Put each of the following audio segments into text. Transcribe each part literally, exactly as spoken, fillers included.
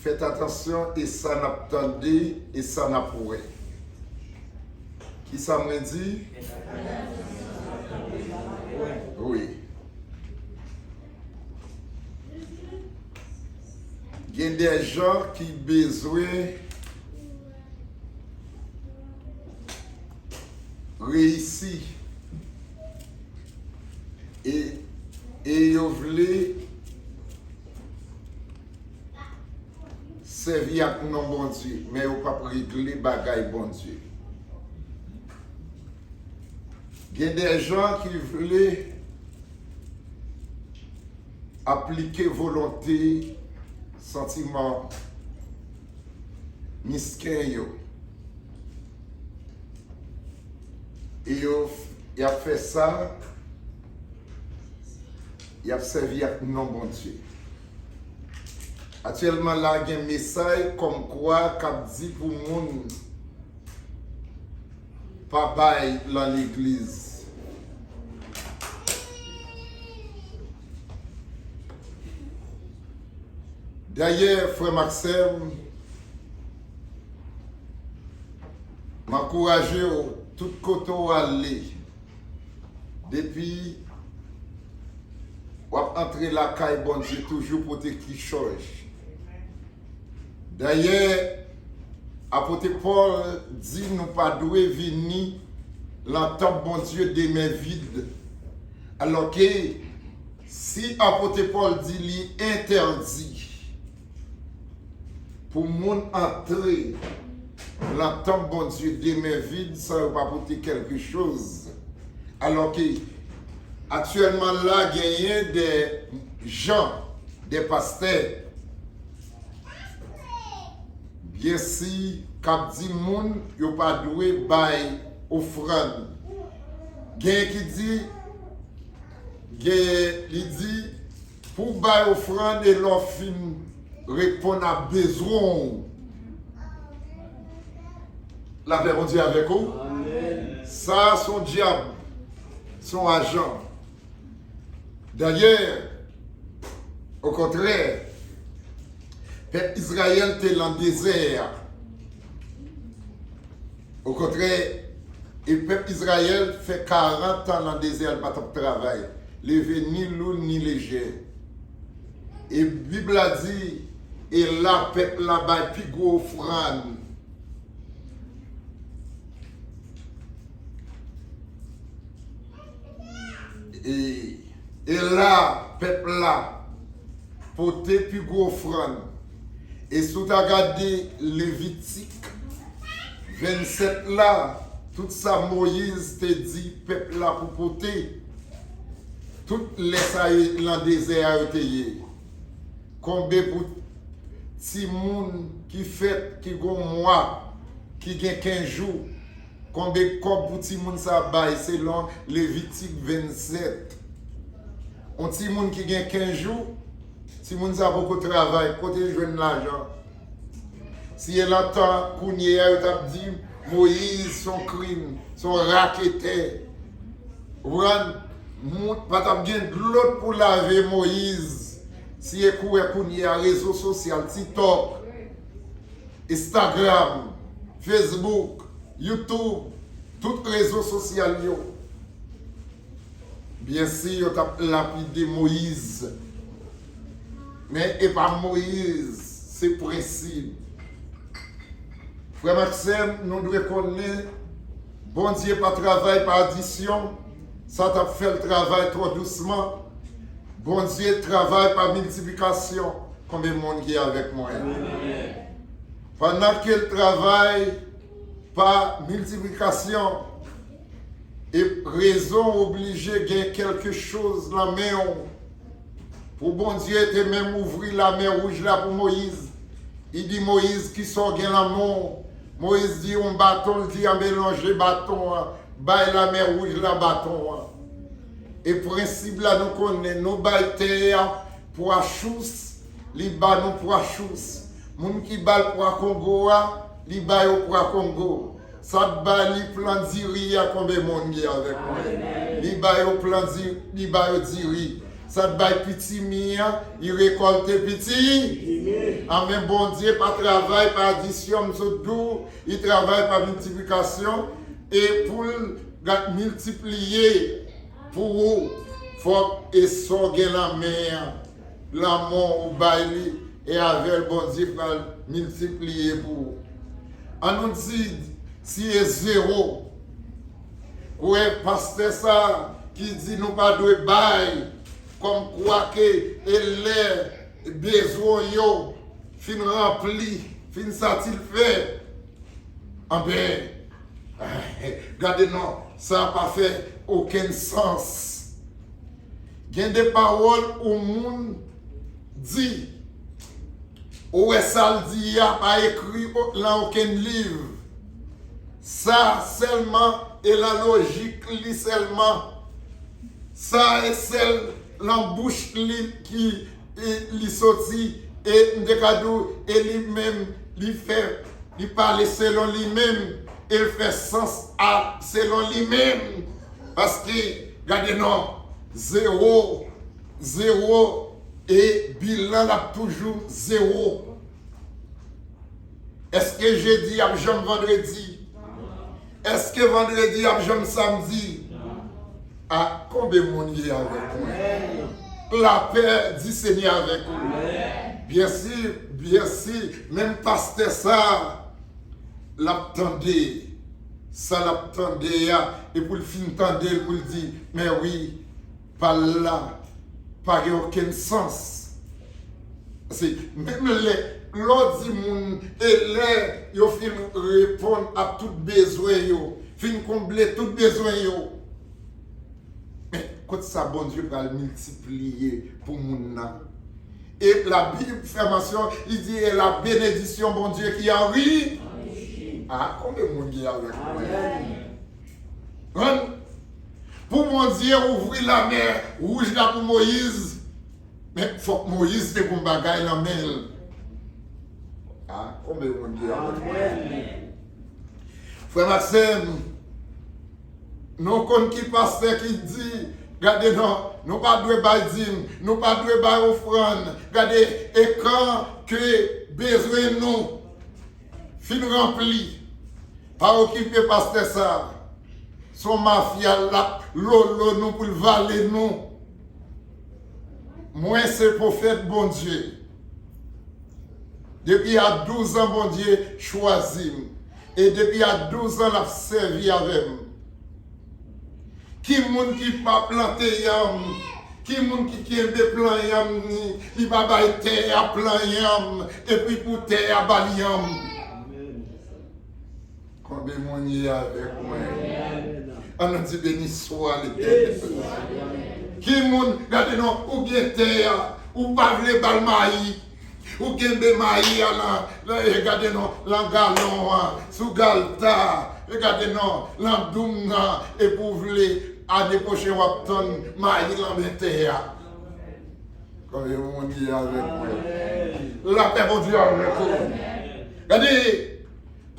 Fèt atansyon e sa n ap tande e sa n ap wè. Kisa mwen di? Wi. Gen de jan ki bezwen reyisi e, e yo vle sèvi ak non Bondye, men yo p ap regle bagay Bondye. Gen de jan ki vle aplike volonte, santiman misken yo. E yo, y ap fè sa, y ap sèvi ak non Bondye. Aktyèlman la, gen mesaj kòmkwa k ap di pou moun pa bay lan legliz. Dayè, frè m ak sè m, m ankouraje w tout kote w ale, depi w ap antre lakay Bondye, toujou pote kichòj. Dayè, apot Pòl di nou pa dwe vini lan tanp Bondye de men vid. Alòske, si apot Pòl di li entèdi pou moun antre lan tanp Bondye de men vid san yo pa pote kèlke choz, alòske aktyèlman la, genyen de jan, de pastè, byensi, k ap di moun yo pa dwe bay ofrann. Gen ki di, gen, li di, pou w bay ofrann e lè w fin reponn a bezwen w, lapè Bondye avèk ou. Amèn. Sa a se yon dyab, se yon ajan. Dayè, okontrè, pèp Izrayèl te lan dezè a. Okontrè, e pèp Izrayèl fè karant tan lan dezè a, li pa t ap travay, leve ni lou ni lejè. E Bib la di, e la pèp la bay pi gwo ofrann. E, e la, pèp la pote pi gwo ofrann. E si w ta gade Levitik vennsèt la, tout sa Moyiz te di pèp la pou pote, tout lè sa yo lan dezè a yo te ye. Konbe pou timoun ki fèt, ki gon mwa, ki gen kenz jou? Konbe kòb pou timoun sa bay selon Levitik vennsèt? On timoun ki gen kenz jou, timoun sa poko travay, kote l jwenn lajan? Si e lan tan kounye a, yo t ap di Moyiz se on krim, se on raketè. Ou konprann? Moun pa t ap gen dlo pou lave Moyiz. Si e kou wè kounye a, rezo sosyal, TikTok, Instagram, Facebook, YouTube, tout rezo sosyal yo. Byensi, yo t ap lapide Moyiz. Men e pa Moyiz, se prensip. Frè m ak sè m, nou dwe konnen Bondye pa travay pa adisyon, sa t ap fè l travay twò dousman. Bondye travay pa miltiplikasyon. Konbyen moun ki avèk mwen? Pandan ke l travay pa miltiplikasyon, e rezon oblije gen kèlke choz nan men w. Pou Bondye te menm ouvri lamè wouj la pou Moyiz, li di Moyiz, "Kisa w gen nan men w?" Moyiz di, "Yon baton." L di, "Anben, lonje baton an, bay lamè wouj la baton an." E prensip la nou konnen, nou bay tè a pwa chous, li ba nou pwa chous. Moun ki ba l pwa Kongo a, li ba yo pwa Kongo. Sa t ba li plan diri a, konbyen moun ki avèk mwen? Li ba yo plan di, li ba yo diri. Sa t bay pitimi a, li rekòlte piti. Amèn. Bondye pa travay pa adisyon, m sot di w, li travay pa miltiplikasyon, e pou l gad miltipliye pou ou, fòk e sa w gen nan men an, lanmò w bay li, e avè l Bondye pral miltipliye pou ou. An nou di, si e zewo, kwè pastè sa ki di nou pa dwe bay, kòmkwa ke e lè bezwen yo fin ranpli, fin satisfè, anben, gade non, sa pa fè okenn sans. Gen de pawòl ou moun di, ou wè sa l di a pa ekri o- nan okenn liv. Sa sèlman e nan lojik li sèlman. Sa e sèl nan bouch li ki e, li soti, e m te ka di w, e li menm, li fè, li pale selon li menm, e l fè sans a selon li menm. Paske, gade non, zewo, zewo, e bilan l ap toujou zewo. Èske jedi ap janm vandredi? Èske vandredi ap janm samdi? A, konbyen moun ye avèk mwen? Lapè di Senyè avèk ou. Byensi, byensi, menm pastè sa, l ap tande sa l ap tande a, e pou l fin tande l, pou l di, men wi, pa l la, pa gen okenn sans. Se menm lè, lè w di moun, e lè yo fin reponn ak tout bezwen yo, fin konble tout bezwen yo. Men, kot sa Bondye pral miltipliye pou moun nan? E Labib fè mansyon, li di, e la benedisyon Bondye ki anri. A, konbyen moun gen avèk mwen? Pou Bondye ouvri lamè wouj la pou Moyiz, men fòk Moyiz te gon bagay nan men l. A, konbyen moun gen avèk mwen? Frè m ak sè m, nou konn ki pastè ki di, gade non, nou pa dwe bay dim, nou pa dwe bay ofrann. Gade, e kan ke bezwen nou fin ranpli, pa okipe pastè sa. Se yon mafya l ap lolo nou pou l vale nou. Mwen se pwofèt Bondye. Depi a douz an Bondye chwazi m. E depi a douz an l ap sèvi avè m. Ki moun ki pa plante yanm? Ki moun ki kenbe plan yanm ni? Li pa bay tè a plan yanm, epi pou tè a ba l yanm. Konbyen moun ye avèk mwen? An nou di, beni swa Letènèl. Ki moun, gade non, ou gen tè a, ou pa vle ba l mayi, ou kenbe mayi a lan, lan, e gade non, lan galon an, sou galta, e gade non, lan doum nan, epi w vle, ane pwochen w ap tann mayi lan men tè a. Konbyen moun ye avèk mwen? Lapè Bondye avèk ou. Gade,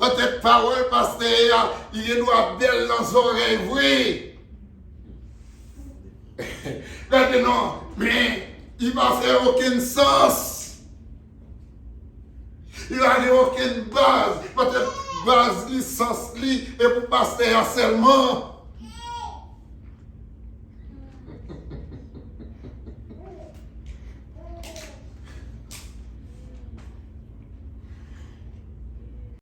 petèt pawòl pastè a, li gen dwa bèl nan zòrèy vre. Gade non, men li pa fè okenn sans. Li pa gen okenn baz. Petèt baz li, sans li, e pou pastè a sèlman.